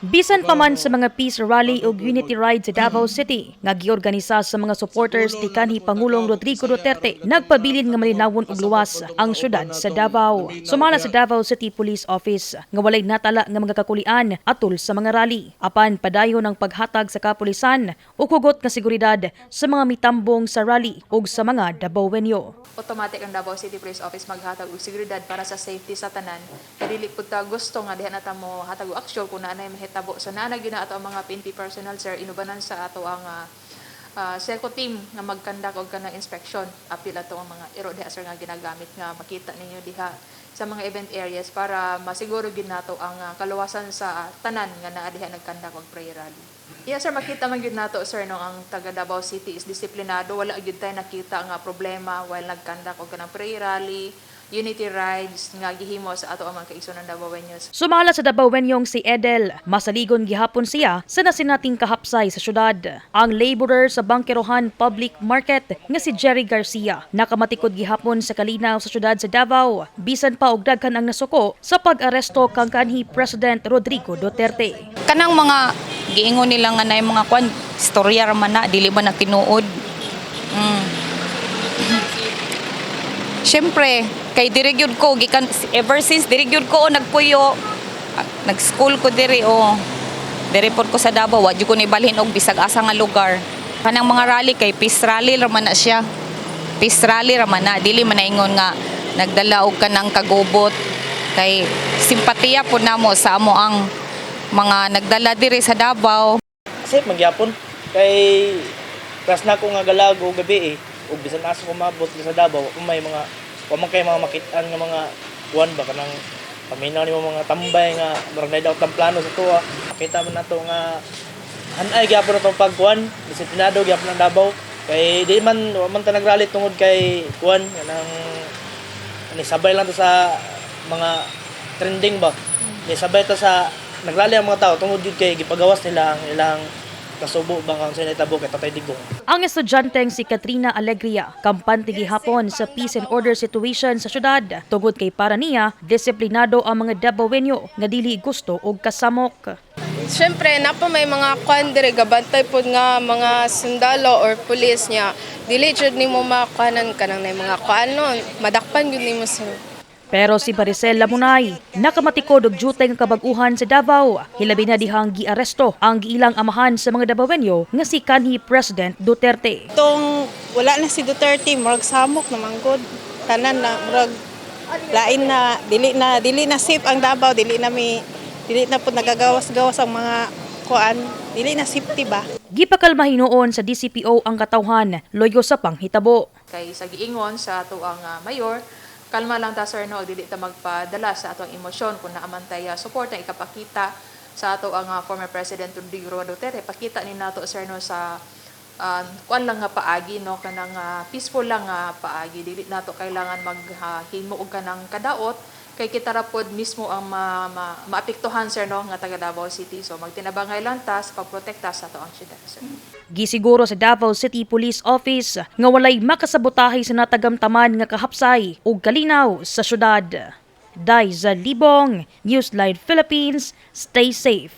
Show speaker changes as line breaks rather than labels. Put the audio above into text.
Bisan pa man sa mga peace rally ug unity ride sa Davao City nga giorganisa sa mga supporters ni kanhi Pangulong Rodrigo Duterte, nagpabilin nga malinawon og luwas ang syudad sa Davao. Sumala sa Davao City Police Office nga walay natala nga mga kakulian atol sa mga rally. Apan padayon ang paghatag sa kapulisan ug hugot nga seguridad sa mga mitambong sa rally ug sa mga Dabawenyo.
Automatic ang Davao City Police Office maghatag og seguridad para sa safety sa tanan. Kay dili pud ta gusto nga diha na ta mo hatag og aksyon kung naa nay mahitabo. So naa na gyud na ato ang mga PNP personnel, sir, inubanan sa ato ang SECO team nga mag-conduct og kanang inspection. Apil ato ang mga iro diha, sir, nga ginagamit nga makita ninyo diha sa mga event areas para masiguro gyud nato ang kaluwasan sa tanan nga naa diha nag-conduct og prayer rally. Yes sir, makita man gyud nato, sir, no, ang taga Davao City is disiplinado. Wala gyud tay nakita nga problema while nag-conduct og kanang prayer rally, unity rides nga gihimo sa ato ang mga kaigsuonan Davaoeños.
Sumala sa Dabawenyong si Edel, masaligon gihapon siya sa nasinating kahapsay sa syudad. Ang laborer sa Bangkerohan Public Market nga si Jerry Garcia, nakamatikod gihapon sa kalinaw sa syudad sa Davao, bisan pa og daghan ang nasuko sa pag-aresto kang kanhi President Rodrigo Duterte.
Kanang mga giingon nila nga naay mga kwan, istorya ra man na, dili ba na tinuod. Siyempre, kay diri gyud ko gikan, ever since diri gyud ko, oh, nagpuyo. Ah, nag-school ko diri, oh. Diri pod ko sa Davao, wa jud ko nibalhin og bisag asa nga lugar. Kanang mga rally kay peace rally ra man na siya. Peace rally ra man na, dili man na ingon nga nagdala og kanang kagubot, kay simpatiya pod namo sa amo ang mga nagdala diri sa Davao.
Safe magyapon kay kas na ko nga galag og gabi eh, ug bisan asa ko maabot sa Davao, kung may mga wa man kay mga makitaan nga mga kuan ba, kanang paminaw nimo mga tambay nga murag naay daot ang plano sa tuwa. Makita man nato nga hanay gyapon na tong pagkuan, disiplinado gyapon ang Davao, kay di man, wa man ta nagrally tungod kay kuan, kanang ani sabay lang to sa mga trending ba. Ni sabay ta sa nagrally ang mga tao tungod jud kay gipagawas nila ang ilang kasubo ba kung sa nahitabo kay Tatay Digong.
Ang estudyanteng si Katrina Alegria, kampante gihapon sa peace and order situation sa syudad tungod kay para niya, disiplinado ang mga Dabawenyo nga dili gusto og kasamok.
Siyempre, napa may mga kwan dire, gabantay pod nga mga sundalo or police niya. Dili jud nimo makuhanan kanang na mga kuan no, madakpan gyud nimo sa
Pero si Maricel Lamunay, nakamatikod og jutay nga kabag-uhan sa Davao, hilabi na dihang giaresto ang giilang amahan sa mga Dabawenyo nga si kanhi President Duterte.
Tong wala na si Duterte, murag samok naman gud. Tanan na murag lain na, dili na safe ang Davao, dili na pud nagagawas-gawas ang mga kuan, dili na safety ba.
Gipakalma hinuon sa DCPO ang katawhan loyo sa panghitabo.
Kay sa giingon sa ato ang mayor, kalma lang ta, sir, no, dili ta magpadala sa ato ang emosyon kung naa man tay support ang ikapakita sa ato ang former President Rodrigo Duterte. Pakita ni nato, sir, no, sa kuan lang nga paagi, no, kanang peaceful lang nga paagi. Dili nato kailangan maghimo og kanang kadaot kay kita ra pod mismo ang maapektuhan, sir, no, nga taga Davao City. So magtinabangay lang ta sa pagprotekta sa ato ang syudad, sir.
Gisiguro sa Davao City Police Office nga walay makasabotahe sa natagamtaman nga kahapsay ug kalinaw sa syudad. Daiza Libong, Newsline Philippines, stay safe.